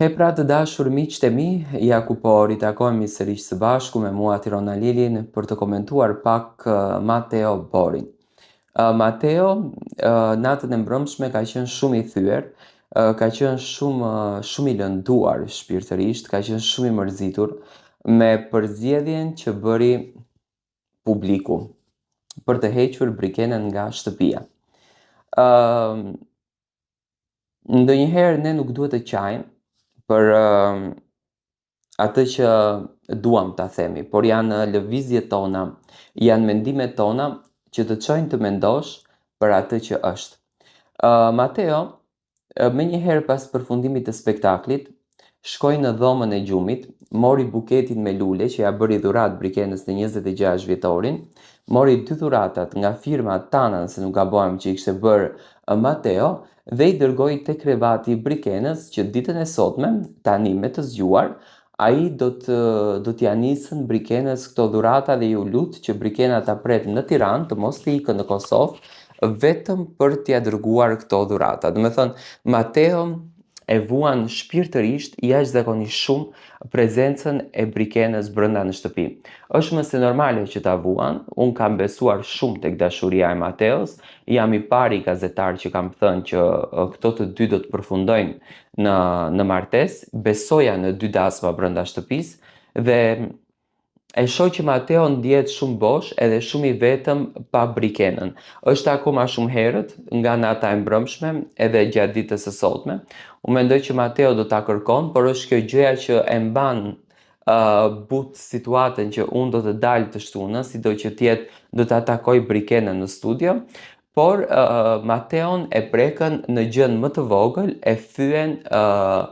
E pra të dashur miqtë e mi, ja ku po ritakohemi sërish së bashku me mua Tiron Alilin për të komentuar pak Mateo Borin. Mateo natën e mbrëmshme ka qenë shumë i thyer, ka qenë shumë shumë i lënduar shpirtërisht, ka qenë shumë i mërzitur me përzgjedhjen që bëri publiku për të hequr Brikenën nga shtëpia. Ëm Ndonjëherë ne nuk duhet të qajmë për atë që duam ta themi, por janë lëvizjet tona, janë mendimet tona që të çojnë të mendosh për atë që është. Uh, Mateo, menjëherë pas përfundimit të spektaklit, shkoi në dhomën e gjumit, mori buketin me lule që ia bëri dhuratë Brikenës në 26 vjetorin, mori dy dhuratat nga firma Tana, nëse nuk gabohem që i kishte bërë Mateo, dhe i dërgoi te krevati i Brikenës që ditën e sotme, tani me të zgjuar, ai do të do t'ia nisën Brikenës këto dhurata dhe iu lut që Brikena ta pret në Tiranë, të mos të ikën në Kosovë, vetëm për t'ia dërguar këto dhurata. Domethënë, Mateo e vuan shpirtërisht jashtëzakonisht shumë prezencën e Brikenës brenda në shtëpi. Është më se normale që ta vuan, unë kam besuar shumë tek dashuria e Mateos, jam i pari gazetar që kam thënë që këto të dy do të përfundojnë në në martesë, besoja në dy dasma brenda shtëpisë dhe E shoh që Mateo ndjehet shumë bosh edhe shumë i vetëm pa Brikenën. Është akoma shumë herët nga nata e mbrëmshme edhe gjatë ditës së sotme. Unë mendoj që Mateo do ta kërkon, por është kjo gjëja që e mban uh, butë situatën që unë do të dal të shtunën, sido që të jetë do ta takoj Brikenën në studio, por uh, Mateon e prekën në gjënë më të vogël, e thyen uh,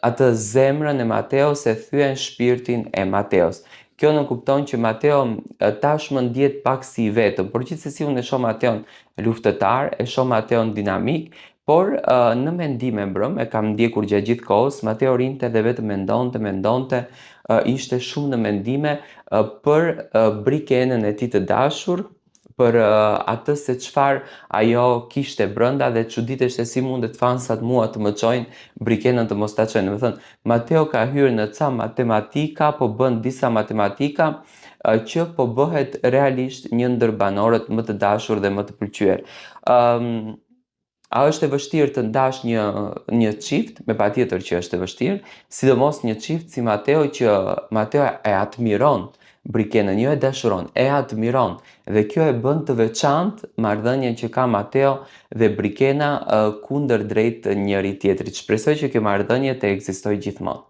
atë zemrën e Mateos e thyen shpirtin e Mateos. Kjo nënkupton që Mateo tashmë ndihet pak si i vetëm, por gjithsesi unë e shoh Mateon luftëtar, e shoh Mateon dinamik, por në mendime mbrëm e kam ndjekur gjatë gjithë kohës, Mateo rrinte dhe vetëm mendonte, mendonte, ishte shumë në mendime për Brikenën e tij të dashur, për atë se çfarë ajo kishte brenda dhe çuditesh se si mundet fansat mua të më çojnë, Brikenën të mos ta çojnë. Domethënë, Mateo ka hyrë në ca matematika, po bën disa matematika që po bëhet realisht një ndër banorët më të dashur dhe më të pëlqyer. Ëm um, A është e vështirë të ndash një një çift? Me patjetër që është e vështirë, sidomos një çift si Mateo që Mateo e admiron Brikenën, jo e dashuron, e admiron dhe kjo e bën të veçantë marrëdhënien që ka Mateo dhe Brikena kundër drejt njëri tjetrit. Shpresoj që kjo marrëdhënie të ekzistojë gjithmonë.